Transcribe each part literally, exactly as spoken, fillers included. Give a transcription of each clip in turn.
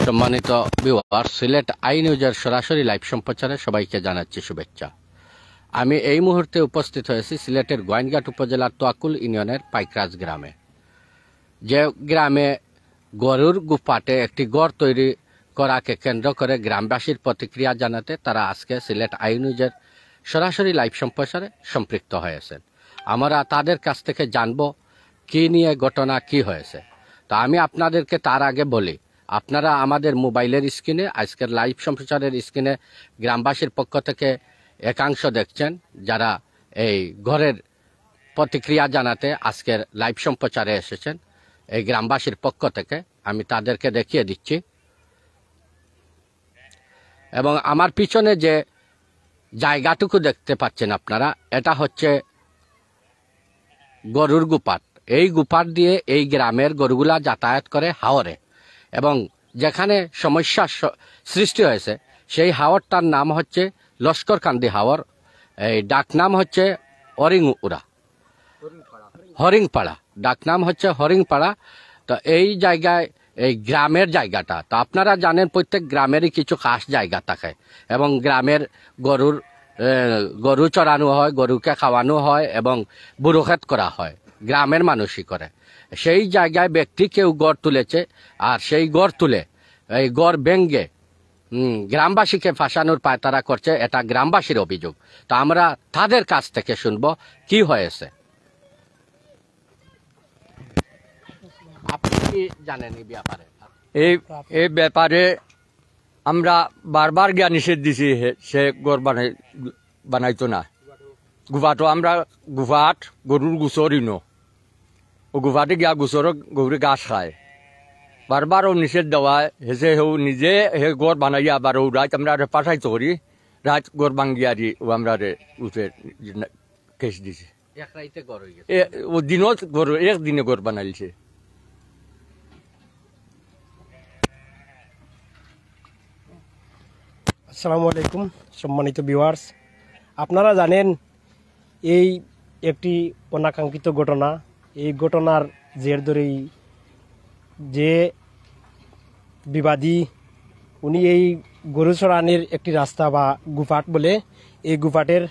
সম্মানিত ভিউয়ার, সিলেট আই নিউজের সরাসরি লাইভ সম্প্রচারে সবাইকে জানাচ্ছি শুভেচ্ছা। আমি এই মুহূর্তে উপস্থিত হয়েছি সিলেটের গোয়াইনঘাট উপজেলার তোয়াক্কুল ইউনিয়নের পাইকরাজ গ্রামে, যে গ্রামে গরুর গুফাটে একটি ঘর তৈরি করাকে কেন্দ্র করে গ্রামবাসীর প্রতিক্রিয়া জানাতে তারা আজকে সিলেট আই নিউজের সরাসরি লাইভ সম্প্রচারে সম্পৃক্ত হয়েছেন। আমরা তাদের কাছ থেকে জানব কি নিয়ে ঘটনা কি হয়েছে। তো আমি আপনাদেরকে তার আগে বলি, আপনারা আমাদের মোবাইলের স্ক্রিনে, আজকের লাইভ সম্প্রচারের স্ক্রিনে গ্রামবাসীর পক্ষ থেকে একাংশ দেখছেন, যারা এই ঘরের প্রতিক্রিয়া জানাতে আজকের লাইভ সম্প্রচারে এসেছেন এই গ্রামবাসীর পক্ষ থেকে। আমি তাদেরকে দেখিয়ে দিচ্ছি। এবং আমার পিছনে যে জায়গাটুকু দেখতে পাচ্ছেন আপনারা, এটা হচ্ছে গরুর গুফাট। এই গুফাট দিয়ে এই গ্রামের গরুগুলা যাতায়াত করে হাওরে, এবং যেখানে সমস্যা স-, সৃষ্টি হয়েছে, সেই হাওরটার নাম হচ্ছে লস্করকান্দি হাওর, এই ডাক নাম হচ্ছে অরিং উরা, হরিংপাড়া, ডাক নাম হচ্ছে হরিংপাড়া। তো এই জায়গায়, এই গ্রামের জায়গাটা, তো আপনারা জানেন প্রত্যেক গ্রামেরই কিছু খাস জায়গা থাকে, এবং গ্রামের গরুর, এ, গরু চড়ানো হয়, গরুকে খাওয়ানো হয় এবং বুরুখেত করা হয়, গ্রামের মানুষই করে। সেই জায়গায় ব্যক্তি কেউ ঘর তুলেছে, আর সেই ঘর তুলে এই ঘর ভেঙে, উম, গ্রামবাসীকে ফাঁসানোর পায়তারা করছে, এটা গ্রামবাসীর অভিযোগ। তো আমরা তাদের কাছ থেকে শুনবো কি হয়েছে। আপনি কি জানেন এই ব্যাপারে? এই, এই ব্যাপারে আমরা বারবার গিয়া নিষেধ দিছি, হে, সে ঘর বানাই-, বানাইতো না। গুফাটো আমরা, গুফাট গরুর গুসর ইনো, ও গুফাটে গিয়া গুসর গরুরে ঘাস খায়। বারবার ও নিষেধ দেওয়ায় হেসে হেউ নিজে হে ঘর বানাইয়া আবার ও রাত আমরা রে পাঠাইতো করি, রাত ঘর ভাঙ্গিয়া দি ও আমরা রে উঠে কেস দিছে। এক রাইতে ঘর হয়ে গেছে। এ, ও দিনও ঘর, এক দিনে ঘর বানাইছে। আসসালামু আলাইকুম, সম্মানিত ভিউয়ার্স, আপনারা জানেন এই একটি অনাকাঙ্ক্ষিত ঘটনা। এই ঘটনার জের ধরেই যে বিবাদী, উনি এই গরু চড়ানির একটি রাস্তা বা গুফাট বলে, এই গুফাটের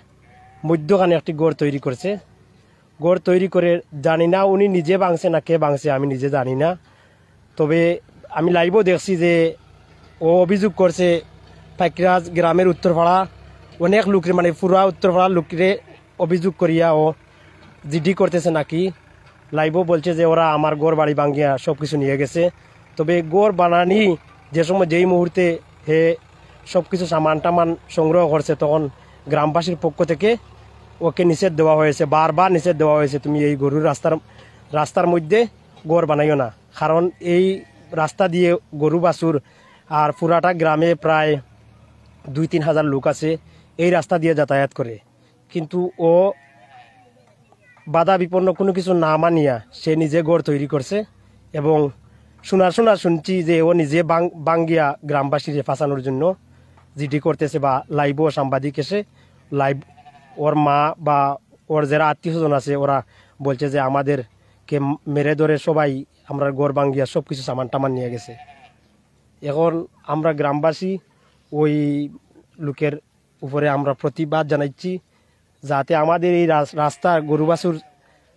মধ্যখানে একটি ঘর তৈরি করছে। ঘর তৈরি করে জানি না উনি নিজে ভাঙছে না কে ভাঙছে, আমি নিজে জানি না। তবে আমি লাইভও দেখছি যে ও অভিযোগ করছে পাইকরাজ গ্রামের উত্তরপাড়া অনেক লোকরে, মানে পুরা উত্তরপাড়ার লোকরে অভিযোগ করিয়া ও জিডি করতেছে নাকি। লাইভও বলছে যে ওরা আমার ঘর বাড়ি ভাঙ্গিয়া সব কিছু নিয়ে গেছে। তবে ঘর বানানি যে সময়, যেই মুহূর্তে হে সব কিছু সামান টামান সংগ্রহ করছে, তখন গ্রামবাসীর পক্ষ থেকে ওকে নিষেধ দেওয়া হয়েছে, বারবার নিষেধ দেওয়া হয়েছে, "তুমি এই গরুর রাস্তার, রাস্তার মধ্যে ঘর বানাইও না।" কারণ এই রাস্তা দিয়ে গরু বাছুর আর পুরাটা গ্রামে প্রায় দুই তিন হাজার লোক আছে এই রাস্তা দিয়ে যাতায়াত করে। কিন্তু ও বাধা বিপন্ন কোনো কিছু না মানিয়া সে নিজে ঘর তৈরি করছে। এবং শোনা শোনা শুনছি যে ও নিজে ভাং-, ভাঙ্গিয়া গ্রামবাসীরে ফাঁসানোর জন্য জিডি করতেছে বা লাইভও সাংবাদিক এসে লাইভ, ওর মা বা ওর যারা আত্মীয় স্বজন আছে ওরা বলছে যে আমাদেরকে মেরে ধরে সবাই আমরা ঘর ভাঙ্গিয়া সব কিছু সামান টামান নিয়ে গেছে। এখন আমরা গ্রামবাসী ওই লোকের উপরে আমরা প্রতিবাদ জানাচ্ছি, যাতে আমাদের এই রাস-, রাস্তা গরু বাছুর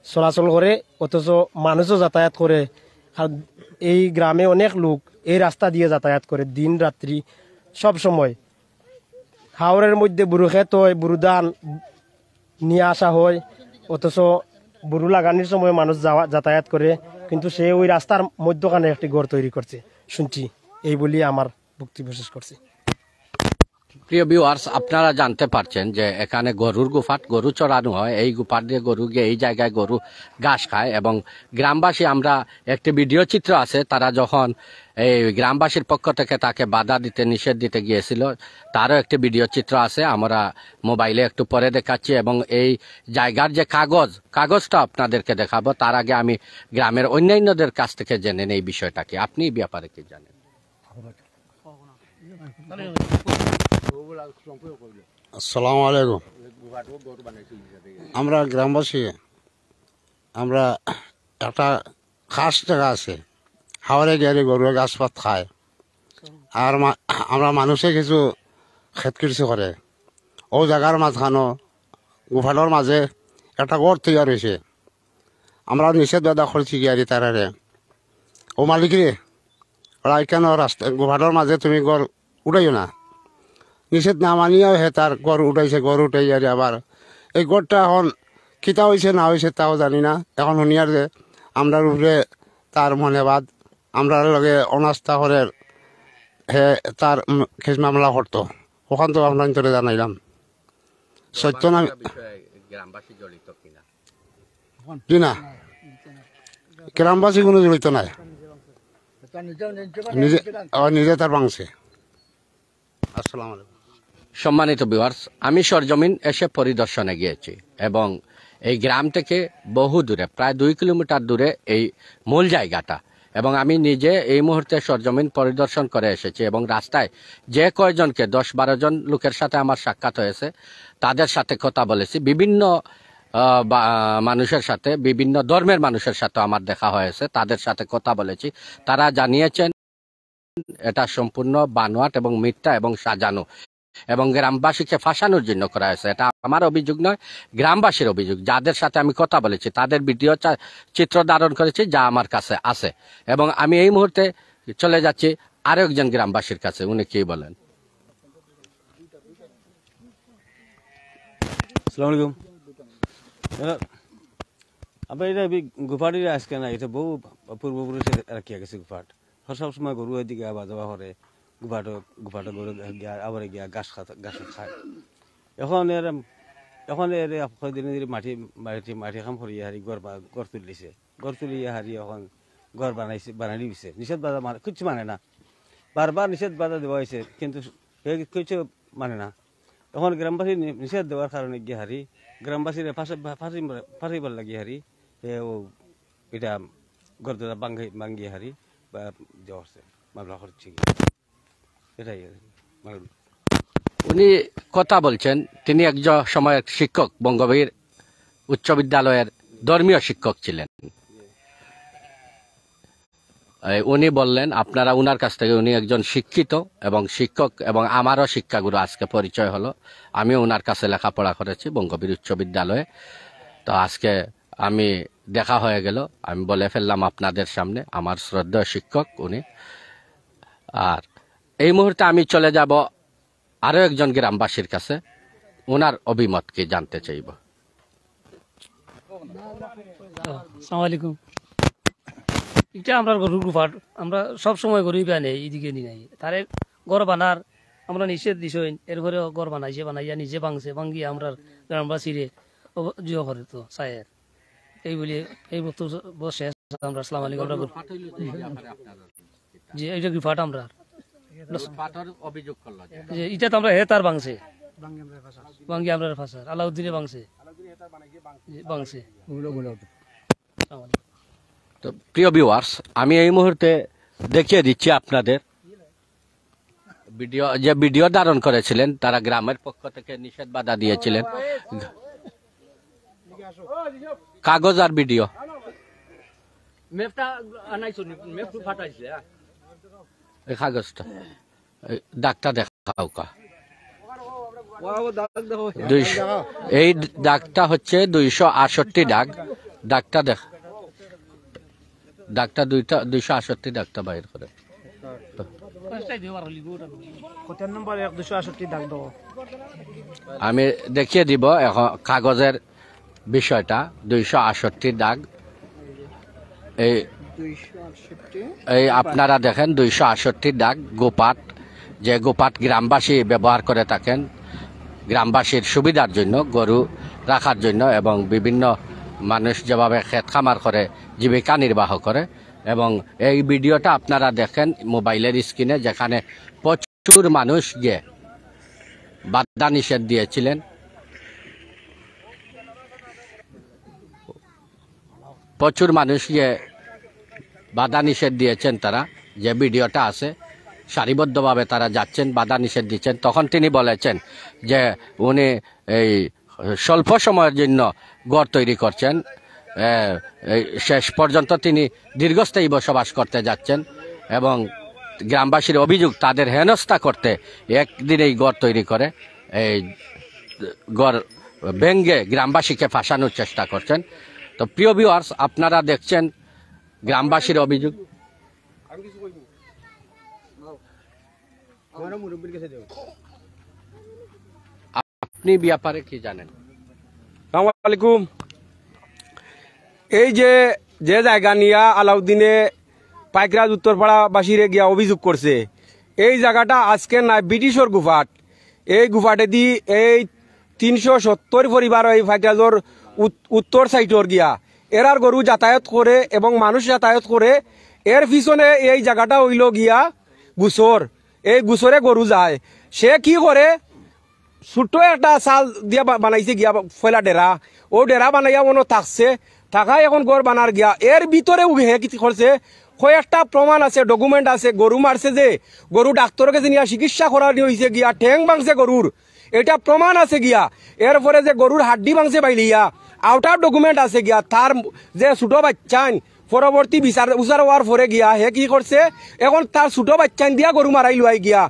চলাচল করে, অথচ মানুষও যাতায়াত করে। আর এই গ্রামে অনেক লোক এই রাস্তা দিয়ে যাতায়াত করে দিন রাত্রি সব সময়। হাওরের মধ্যে বুরু খেত হয়, বুরু ধান নিয়ে আসা হয়, অথচ বুরু লাগানির সময় মানুষ যাওয়া, যাতায়াত করে, কিন্তু সে ওই রাস্তার মধ্যখানে একটি ঘর তৈরি করছে শুনছি। এই বলি আমার বক্তব্য শেষ করছি। প্রিয় ভিউয়ার্স, আপনারা জানতে পারছেন যে এখানে গরুর গুফাট, গরু চড়ানো হয়, এই গুফাট দিয়ে গরু গিয়ে এই জায়গায় গরু ঘাস খায়। এবং গ্রামবাসী, আমরা একটি ভিডিও চিত্র আছে, তারা যখন এই গ্রামবাসীর পক্ষ থেকে তাকে বাধা দিতে, নিষেধ দিতে গিয়েছিল, তারও একটি ভিডিও চিত্র আছে, আমরা মোবাইলে একটু পরে দেখাচ্ছি। এবং এই জায়গার যে কাগজ, কাগজটা আপনাদেরকে দেখাবো, তার আগে আমি গ্রামের অন্যান্যদের কাছ থেকে জেনে নেই বিষয়টা কি। আপনি এই ব্যাপারে কি জানেন? আসসালামু আলাইকুম। আমরা গ্রামবাসী, আমরা একটা খাস জায়গা আছে, হাওরে গেলে গরুয়ে ঘাস পাত খায়। আর মা-, আমরা মানুষে কিছু খেত কৃষি করে, ও জাগার মাঝখানো গুফাটর মাঝে একটা ঘর তৈয়ার হয়েছে। আমরা নিষেধ বাধা করছি গিয়ারি তারারে, "ও মালিক রে, ওরা কেন রাস্তা গুফাটর মাঝে তুমি ঘর উঠাইও না।" নিষেধ না মানিয়াও হে তার ঘর উঠাইছে, ঘর উঠাইয়ারি আবার এই ঘরটা এখন কিতা হইছে না হইছে তাও জানি না। এখন হুনিয়ার যে আমরার উপরে তার মনে বাদ, আমরার লগে অনাস্থা করের, হে তার, উম, কেস মামলা করতো, ওখান তো আমরা তোরে জানাইলাম। সত্য না? বিষয়ে গ্রামবাসী জড়িত কিনা? জি না, গ্রামবাসী কোনো জড়িত নাই। নিজে, ও নিজে তার ভাঙছে। আসসালামু আলাইকুম। সম্মানিত ভিউয়ার্স, আমি সরজমিন এসে পরিদর্শনে গিয়েছি এবং এই গ্রাম থেকে বহু দূরে, প্রায় দুই কিলোমিটার দূরে এই মূল জায়গাটা, এবং আমি নিজে এই মুহূর্তে সরজমিন পরিদর্শন করে এসেছি এবং রাস্তায় যে কয়জনকে, দশ বারো জন লোকের সাথে আমার সাক্ষাৎ হয়েছে, তাদের সাথে কথা বলেছি। বিভিন্ন, আহ, বা-, মানুষের সাথে, বিভিন্ন ধর্মের মানুষের সাথে আমার দেখা হয়েছে, তাদের সাথে কথা বলেছি। তারা জানিয়েছেন এটা সম্পূর্ণ বানোয়াট এবং মিথ্যা এবং সাজানো এবং গ্রামবাসীকে ফাঁসানোর জন্য করা হয়েছে। এটা আমার অভিযোগ নয়, গ্রামবাসীর অভিযোগ। যাদের সাথে আমি কথা বলেছি, তাদের ভিডিও চা-, চিত্র ধারণ করেছি, যা আমার কাছে আছে। এবং আমি এই মুহূর্তে চলে যাচ্ছি আরো একজন গ্রামবাসীর কাছে, উনি কি বলেন। আসসালামু আলাইকুম। এরা, আমরা এটা বি-, গুফাটির আজকে না, এটা বহু পূর্বপুরুষে রাখিয়া গেছে গুফাট। সব সময় গরু ওইদিকে আবার যাওয়া করে, গুফাটো, গুফাটো গরু গিয়া, আবার গিয়া ঘাস খাত-, ঘাস খায়। এখন এর, এখন এর কয়দিন ধরে মাটি, মাটি, মাটি কাম করিয়া হারি ঘর বা-, ঘর তুলিছে। ঘর তুলিয়া হারি এখন ঘর বানাইছে, বানাই দিছে। নিষেধ বাধা মানে, কিচ্ছু মানে না। বারবার নিষেধ বাধা দেওয়া হয়েছে, কিন্তু হে কিছু মানে না। এখন গ্রামবাসী নি-, নিষেধ দেওয়ার কারণে গিয়া হারি, গ্রামবাসীর ফাঁসে-, ফা-, ফাঁসি-, ফাঁসিবার লাগি হারি, এ ও এটা গর্দা ভাঙ্গি, ভাঙ্গি হারি বা দেওয়া হচ্ছে, মামলা করছে কি। এটাই আর কি। মানে উনি কথা বলছেন, তিনি একজন সময়ের শিক্ষক, বঙ্গবীর উচ্চ বিদ্যালয়ের ধর্মীয় শিক্ষক ছিলেন। এই উনি বললেন, আপনারা উনার কাছ থেকে, উনি একজন শিক্ষিত এবং শিক্ষক এবং আমারও শিক্ষাগুরু আজকে পরিচয় হলো। আমিও উনার কাছে লেখাপড়া করেছি বঙ্গবীর উচ্চ বিদ্যালয়ে। তো আজকে আমি দেখা হয়ে গেল, আমি বলে ফেললাম আপনাদের সামনে, আমার শ্রদ্ধেয় শিক্ষক উনি। আর এই মুহূর্তে আমি চলে যাব আরো একজন গ্রামবাসীর কাছে, ওনার অভিমত কি জানতে চাইব। আসসালামু আলাইকুম। এটা আমরার গরুর গুফাট, আমরা সব সময় গরু ইবা নেই, এদিকে নি নাই। তারে ঘর বানার আমরা নিষেধ দিছইন, এরপরেও ঘর বানাইছে, বানাইয়া নিজে ভাঙছে, ভাঙ্গিয়া আমরার গ্রামবাসীরে অব-, জিও করে তো চায়ের। এই বলি এই বক্তব্য শেষ। আমরা আসসালামু আলাইকুম, আমরা গরু। জি, এটা গুফাট আমরা। ফাটার অভিযোগ করলো যে যে এটা তো আমরা হে তার ভাঙছে। ভাঙ্গি আমরা ফাঁসার। আলাউদ্দিনে ভাঙছে। জি, ভাঙছে। আসসালামু আলাইকুম। তো প্রিয় ভিউয়ার্স, আমি এই মুহূর্তে দেখিয়ে দিচ্ছি আপনাদের ভিডিও, যে ভিডিও ধারণ করেছিলেন, তারা গ্রামের পক্ষ থেকে নিষেধ বাধা দিয়েছিলেন। কাগজ আর ভিডিও। ম্যাপটা আনাইছো নি? ম্যাপ তো ফাটাইছে, হ্যাঁ। এই কাগজটা, এই দাগটা দেখাও কা। দুইশ-, এই দাগটা হচ্ছে দুইশো আটষট্টি দাগ। দাগটা দেখ, দাগটা দুইটা, দুইশো আটষট্টি দাগটা বাইর করে। কত নম্বর এক দুইশো আটষট্টি দাগ দেবো? আমি দেখিয়ে দিব এখন কাগজের বিষয়টা, দুইশো আটষট্টি দাগ। এই, দুইশো আটষট্টি। এই আপনারা দেখেন দুইশো আটষট্টি দাগ গুফাট, যে গুফাট গ্রামবাসী ব্যবহার করে থাকেন গ্রামবাসীর সুবিধার জন্য, গরু রাখার জন্য এবং বিভিন্ন মানুষ যেভাবে ক্ষেত খামার করে জীবিকা নির্বাহ করে। এবং এই ভিডিওটা আপনারা দেখেন মোবাইলের স্ক্রিনে, যেখানে প্রচুর মানুষ গিয়ে বাধা নিষেধ দিয়েছিলেন, প্রচুর মানুষ গিয়ে বাধা নিষেধ দিয়েছেন তারা, যে ভিডিওটা আছে, সারিবদ্ধভাবে তারা যাচ্ছেন, বাধা নিষেধ দিচ্ছেন। তখন তিনি বলেছেন যে উনি এই স্বল্প সময়ের জন্য ঘর তৈরি করছেন। এ, এই শেষ পর্যন্ত তিনি দীর্ঘস্থায়ী বসবাস করতে যাচ্ছেন এবং গ্রামবাসীর অভিযোগ, তাদের হেনস্থা করতে একদিন এই ঘর তৈরি করে, এই ঘর ভেঙে গ্রামবাসীকে ফাঁসানোর চেষ্টা করছেন। তো প্রিয় ভিউয়ার্স, আপনারা দেখছেন গ্রামবাসীর অভিযোগ। আপনি ব্যাপারে কি জানেন? সালাম আলাইকুম। এই যে, যে জায়গা নিয়া আলাউদ্দিনে পাইকরাজ উত্তরপাড়াবাসীরে গিয়া অভিযোগ করছে, এই জায়গাটা আজকে নাই, ব্রিটিশর গুফাট। এই গুফাটেদি এই তিনশো সত্তর পরিবার এই পাইকরাজর উত-, উত্তর সাইডর গিয়া, এরার গরু যাতায়াত করে এবং মানুষ যাতায়াত করে। এর পিছনে এই জায়গাটা অইলো গিয়া গুসর, এই গুসরে গরু যায়। সে কি করে, ছোট্ট একটা চাল দিয়া বা-, বানাইছে গিয়া বা-, পয়লা ডেরা। ও ডেরা বানাইয়া অনো থাকছে, থাকায় এখন ঘর বানার গিয়া। এর ভিতরে উ হে কি করছে, কয়েকটা প্রমাণ আছে, ডকুমেন্ট আছে, গরু মারছে যে, গরু ডাক্তরর গেছে নিয়া চিকিৎসা করানি অইছে গিয়া, ঠেং ভাঙছে গরুর, এটা প্রমাণ আছে গিয়া। এরপরে যে গরুর হাড্ডি ভাঙছে বাইলিয়া, আউটার ডকুমেন্ট আছে গিয়া। তার যে ছোট বাচ্চাইন পরবর্তী বিচার উচার অওয়ার পরে গিয়া হে কি করছে, এখন তার ছোট বাচ্চাইন দিয়া গরু মারাই লুয়াই গিয়া।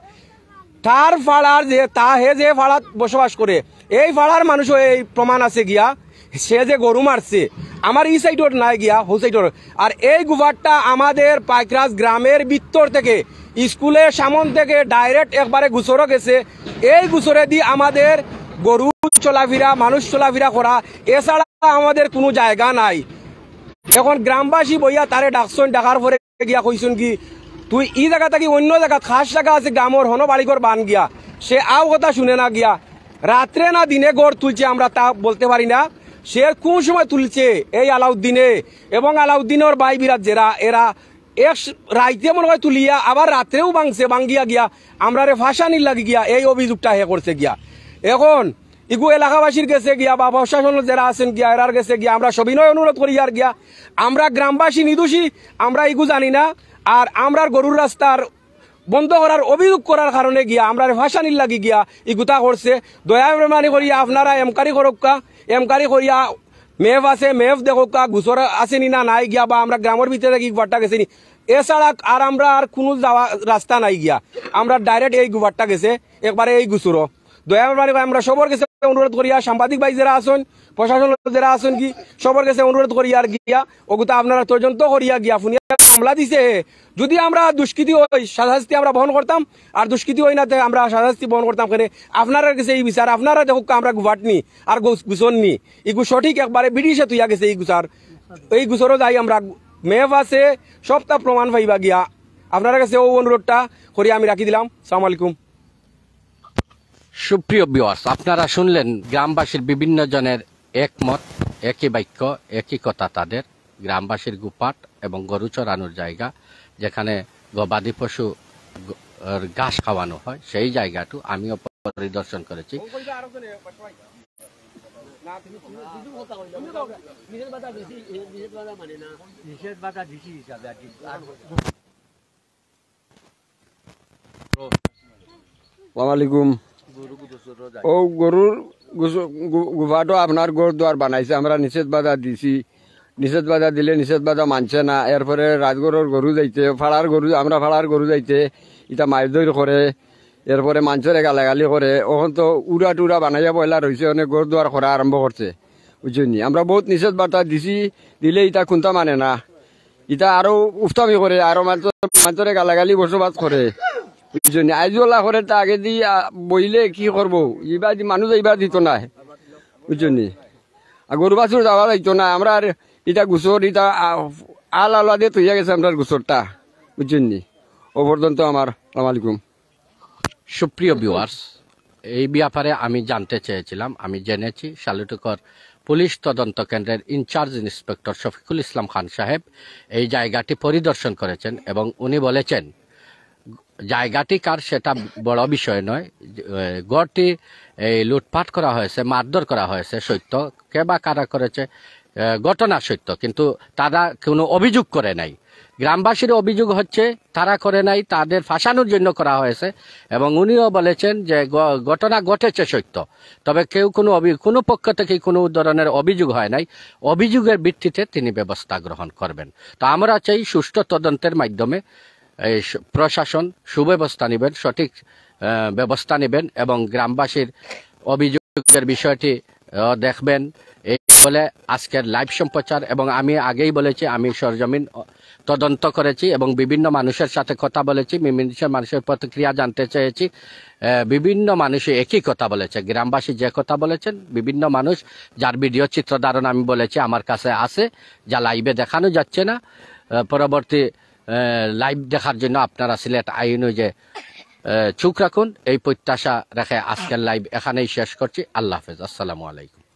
তার ফাড়ার যে, তা হে যে ফাড়াত বসবাস করে, এই ফাড়ার মানুষও এই প্রমাণ আছে গিয়া, সে যে গরু মারছে, আমার ই সাইডর নাই গিয়া, হো সাইডর। আর এই গুফারটা আমাদের পাইকরাজ গ্রামের ভিতর থেকে, স্কুলের সামন থেকে ডাইরেক্ট একবারে গুসরও গেছে। এই গুসরেদি আমাদের গরু চলাফিরা, মানুষ চলাফিরা করা, এছাড়া আমাদের কোনো জায়গা নাই। এখন গ্রামবাসী বইয়া তারে ডাকছইন, ডাকার পরে গিয়া কইছইন কি, "তুই ই জায়গা থাকি অন্য জায়গাত খাস জায়গা আছে গ্রামর, হনো বাড়িঘর বান গিয়া।" সে আও কথা শুনে না গিয়া। রাত্রে না দিনে ঘর তুলছে, আমরা তা বলতে পারি না। সে কোন সময় তুলছে, এই আলাউদ্দিনে এবং আলাউদ্দিনর ভাই বিরাট যেরা, এরা এক স-, রাইতে মনে হয় তুলিয়া, আবার রাত্রেও ভাঙছে, ভাঙ্গিয়া গিয়া আমরারে ফাঁসানির লাগি গিয়া এই অভিযোগটা হে করছে গিয়া। এখন ইগু এলাকাবাসীর গেছে গিয়া বা প্রশাসন যেরা আছেন গিয়া, এরার গেছে গিয়া আমরা সবিনয় অনুরোধ করি আর গিয়া, আমরা গ্রামবাসী নিদোষী, আমরা ইগু জানি না। আর আমরার গরুর রাস্তার বন্ধ করার অভিযোগ করার কারণে গিয়া আমরারে ফাঁসানির লাগি গিয়া ইগুতা করছে। দয়া মেহরবানি করিয়া আপনারা এনকোয়ারি করউক্কা, এনকোয়ারি করিয়া ম্যাপ আছে, ম্যাপ দেখউক্কা, গুসর আছে নি না নাই গিয়া, বা আমরা গ্রামর ভিতরে থাকি গুফারটা গেছে নি। এছাড়া আর আমরা আর কোনো যাওয়া রাস্তা নাই গিয়া, আমরা ডাইরেক্ট এই গুফারটা গেছে, একবারে এই গুসরও। দয়া মেহরবানি করি আমরা সবর গেছে অনুরোধ করিয়া, সাংবাদিক ভাই যেরা আছইন, প্রশাসন যেরা আছইন কি, সবর গেছে অনুরোধ করিয়া আর গিয়া, অগুতা আপনারা তদন্ত করিয়া গিয়া, হুনিয়া মামলা দিছে হে। যদি আমরা দুষ্কৃতি অই, শাস্তি আমরা বহন করতাম, আর দুষ্কৃতি অই না, তে আমরা শাস্তি বহন করতাম কেনে? আপনারার গেছে ই বিচার, আপনারা দেখউক্কা আমরা গুফার নি, আর গুস-, গুসর নি। ইগু সঠিক একবারে ব্রিটিশে থুইয়া গেছে ই গুসার। এই গুসরও যাই আমরা, ম্যাপ আছে, সবতা প্রমাণ পাইবা গিয়া। আপনারার গেছে অউ অনুরোধটা করি আমি রাখি দিলাম। সালাম আলাইকুম। সুপ্রিয় ভিউয়ার্স, আপনারা শুনলেন গ্রামবাসীর বিভিন্ন জনের একমত, একই বাক্য, একই কথা তাদের। গ্রামবাসীর গুফাট এবং গরু চরানোর জায়গা, যেখানে গবাদি পশু গ-, এর ঘাস খাওয়ানো হয়, সেই জায়গাটু আমিও পরিদর্শন করেছি। নিষেধ বাধা দিছি, নিষেধ বাধা মানে না। নিষেধ বাধা দিছি হিসাবে আর কি। আর আসসালামু আলাইকুম। ও গরুর গুস-, গু-, গুফাটো আপনার ঘর দুয়ার বানাইছে, আমরা নিষেধ বাধা দিছি। নিষেধ বাধা দিলে নিষেধ বাধা মানছে না। এরপরে রাজগরর গরু যাইতে, ফাড়ার গরু, আমরা ফাড়ার গরু যাইতে, ইতা মারধর করে। এরপরে মানষরে গালাগালি করে। অখন তো উড়া টুড়া বানাইয়া পয়লা রইছে, অনেক ঘর দুয়ার করা আরম্ভ করছে, বুঝছইন নি? আমরা বহুত নিষেধ বার্তা দিছি, দিলে ইতা কুন্তা মানে না। ইতা আরো উফতামি করে, আরো মানষর, মানষরে গালাগালি বসবাস করে, বুঝছইন নি? আইজওয়ালা করে তা আগে দি, আ, বইলে কি করবো? ইবা দি মানুষ ইবা দিত না, বুঝছইন নি? আর গরু বাছুর যাওয়া যাইতো না, আমরা আর ইটা গুসর, ইটা আ-, আল আলাদে তৈয়া গেছে আমরার গুসরটা, বুঝছইন নি? ও পর্যন্ত আমার, আসসালামু আলাইকুম। সুপ্রিয় ভিউয়ার্স, এই ব্যাপারে আমি জানতে চেয়েছিলাম, আমি জেনেছি শালুটুকর পুলিশ তদন্ত কেন্দ্রের ইনচার্জ ইন্সপেক্টর শফিকুল ইসলাম খান সাহেব এই জায়গাটি পরিদর্শন করেছেন এবং উনি বলেছেন, জায়গাটি কার সেটা বড় বিষয় নয়। এ, ঘরটি এই লুটপাট করা হয়েছে, মারধর করা হয়েছে সত্য, কে বা কারা করেছে, এ, ঘটনা সত্য, কিন্তু তারা কোনো অভিযোগ করে নাই। গ্রামবাসীর অভিযোগ হচ্ছে তারা করে নাই, তাদের ফাঁসানোর জন্য করা হয়েছে। এবং উনিও বলেছেন যে ঘ-, ঘটনা ঘটেছে সত্য, তবে কেউ কোনো অভি-, কোনো পক্ষ থেকে কোনো ধরনের অভিযোগ হয় নাই। অভিযোগের ভিত্তিতে তিনি ব্যবস্থা গ্রহণ করবেন। তো আমরা চাই সুষ্ঠু তদন্তের মাধ্যমে এই স-, প্রশাসন সুব্যবস্থা নেবেন, সঠিক আহ, ব্যবস্থা নেবেন এবং গ্রামবাসীর অভিযোগের বিষয়টি আহ, দেখবেন। এই বলে আজকের লাইভ সম্প্রচার, এবং আমি আগেই বলেছি, আমি সরজমিন আহ, তদন্ত করেছি এবং বিভিন্ন মানুষের সাথে কথা বলেছি, বিভিন্ন মানুষের প্রতিক্রিয়া জানতে চেয়েছি। আহ, বিভিন্ন মানুষই একই কথা বলেছে, গ্রামবাসী যে কথা বলেছেন, বিভিন্ন মানুষ যার ভিডিও চিত্র ধারণ আমি বলেছি আমার কাছে আছে, যা লাইভে দেখানো যাচ্ছে না। আহ, পরবর্তী আহ, লাইভ দেখার জন্য আপনারা সিলেট আই নিউজে আহ, চোখ রাখুন। এই প্রত্যাশা রেখে আজকের লাইভ এখানেই শেষ করছি। আল্লাহ হাফেজ, আসসালামু আলাইকুম।